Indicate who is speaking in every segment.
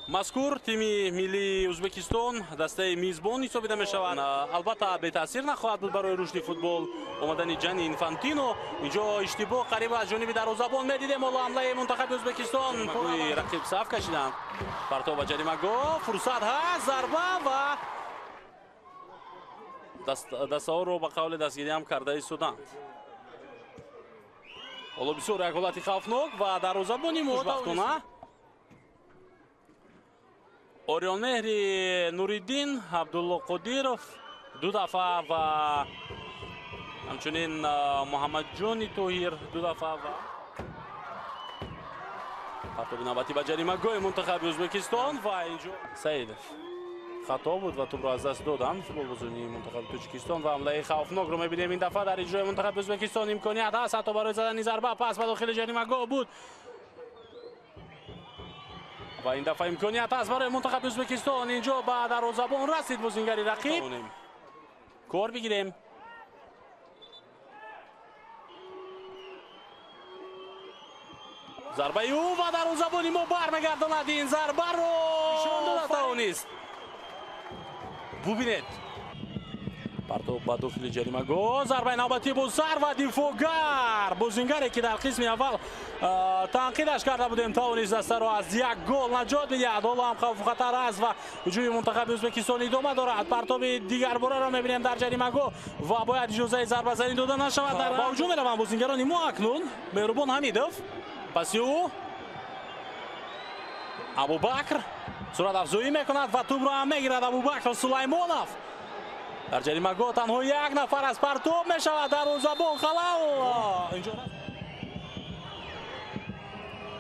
Speaker 1: Мазкур тими миллии Ӯзбекистон дастаи мизбон ҳисобида мешавад. Албатта бетаъсир нахоҳад буд барои рушди футбол омадани Ҷани Инфантино. Инҷо иштибоҳ қариб аз ҷониби дарвозабон медидем. Ҳоло ҳамлаи мунтахаби Ӯзбекистон рақиб саф кашиданд. Партов ба ҷаримагоҳ, фурсат ҳаст, зарба ва дастаҳоро ба қавли дастгирӣ ҳам карда истоданд. Ҳоло бисёр як ҳолати хавфнок ва дарвозабони мо хушбахтона Орионмеҳри Нуриддин, Абдулло Қодиров ду дафъа ва ҳамчунин Муҳаммадҷони Тоҳир ду дафъа ва партоби навбатӣ ба ҷаримагоҳи мунтахаби Ӯзбекистон ва инҷо Саидов хато буд ва тӯбро аз даст доданд футболбозони мунтахаби Тоҷикистон ва ҳамлаи хавфнокро мебинем. Ин дафъа дар иҷрои мунтахаби Ӯзбекистон имконият ҳаст ҳатто барои задани зарба. Пас ба дохили ҷаримагоҳ буд ва ин дафъа имконият аст барои мунтахаби Ӯзбекистон. Инҷо ба дарвозабон расид бозингари рақиб. Кор бигирем. Зарбаи ӯ ва дарвозабони мо бармегардонад ин зарбаро. Нишон дода тавонист. Бубинед. Партов ба дохили ҷаримагоҳ, зарбаи навбатӣ бо сар ва дифоъгар. Бозингаре ки дар қисми аввал танқидаш карда будем, тавонист дастаро аз як гол наҷот бидиҳад. Ҳоло ҳам хавфу хатар аст ва ҳуҷуми мунтахаби Ӯзбекистон идома дорад. Партоби дигарбораро мебинем дар ҷаримагоҳ ва бояд иҷозаи зарбазанӣ дода нашавад. Ба ҳуҷум мераванд бозингарони мо акнун. Меҳрубон Ҳамидов, паси ӯ Абубакр сурат афзоӣ мекунад ва тӯбро ҳам мегирад Абубакр Сулаймонов. Дар ҷаримагоҳ танҳо як нафар аз партоб мешавад, дарвозабон Халал. Инҷо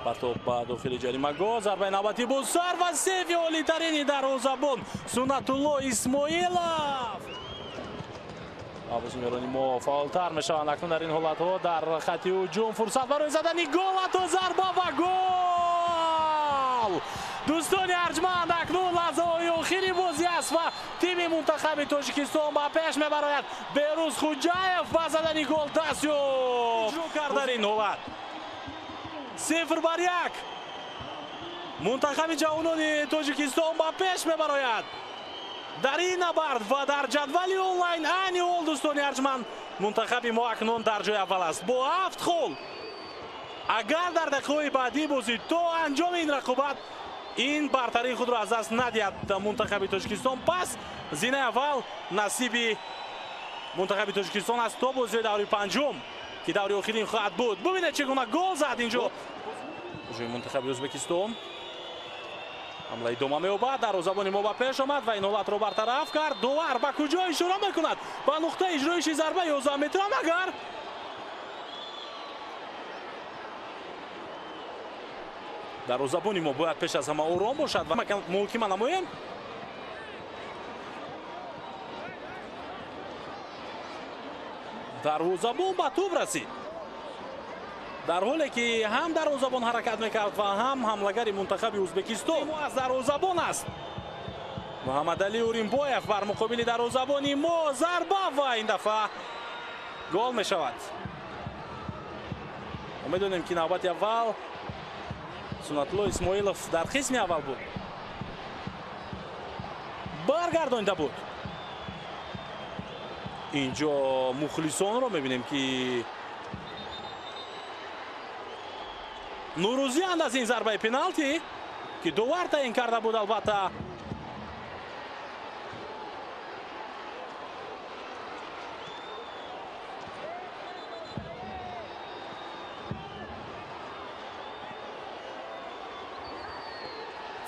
Speaker 1: партоб ба дохили ҷаримагоҳ, зарбаи навбатӣ бо сар ва сефи олитарини дарвозабон Суннатулло Исмоилов. Бозингарони мо фаъолтар мешаванд акнун дар ин ҳолатҳо. Дар хати ҳуҷум фурсат барои задани гол, ҳатто зарба ва гол! Дӯстони арҷманд, акнун лаҳзаҳои охири бозӣ аст ва тими мунтахаби Тоҷикистон ба пеш мебарояд. Берӯз Хуҷаев ба задани гол даст ёфт. Иҷро кард дар ин ҳолат. 0-1. Мунтахаби ҷавонони Тоҷикистон ба пеш мебарояд. Дар ин набард ва дар ҷадвали онлайн айни ҳол дӯстони арҷманд, мунтахаби мо акнун дар ҷои аввал аст бо 7 хол. Агар дар дақиқаҳои баъдии бозӣ то анҷоми ин рақобат ин бартарии худро аз даст надиҳад мунтахаби Тоҷикистон, пас зинаи аввал насиби мунтахаби Тоҷикистон аст то бозиҳои даври панҷум ки даври охирин хоҳад буд. Бубинед чӣ гуна гол зад инҷо ҳуҷуми мунтахаби Ӯзбекистон. Ҳамла идома меёбад, дарвозабони мо ба пеш омад ва ин ҳолатро бартараф кард. Довар ба куҷо ишора мекунад? Ба нуқтаи иҷроиши зарба 11 метра магар? Дарвозабони мо бояд пеш аз ҳама ором бошад ва муҳокима намоем. Дарвозабон ба тӯб расид, дар ҳоле ки ҳам дарвозабон ҳаракат мекард ва ҳам ҳамлагари мунтахаби Ӯзбекистон. Аз дарвозабон аст Муҳаммадалӣ Уримбоев бар муқобили дарвозабони мо, зарба ва ин дафъа гол мешавад. Мо медонем ки навбати аввал Суннатулло Исмоилов дар қисми аввал буд, баргардонида буд. Инҷо мухлисонро мебинем ки норозианд аз ин зарбаи пеналти ки довар таъин карда буд. Албатта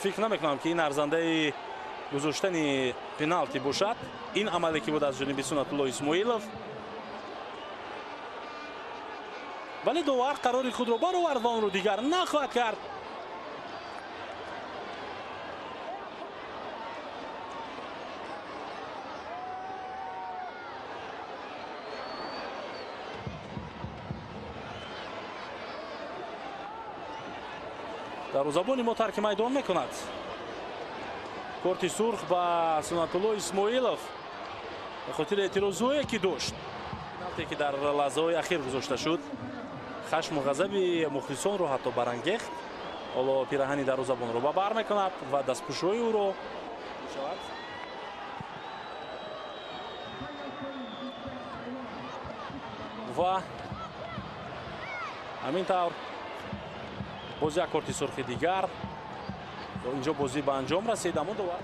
Speaker 1: фикр намекунам ки ин арзандаи гузоштани пеналти бошад. Ин амале ки буд аз ҷониби Суннатулло Исмоилов, вале довар қарори худро баровард ва онро дигар нахоҳад кард. Дарвозабони мо тарки майдон мекунад. Корти сурх ба Суннатулло Исмоилов ба хотири эътирозҳое ки дошт. Пеналте ки дар лаҳзаҳои ахир гузошта шуд, Хашму ғазаби мухлисонро ҳатто барангехт. Ҳоло пираҳани дарвозабонро ба бар мекунад ва дастпӯшҳои ӯро мешавад. Ва ҳамин тавр боз як корти сурхи дигар. Инҷо бозӣ ба анҷом расид, аммо довар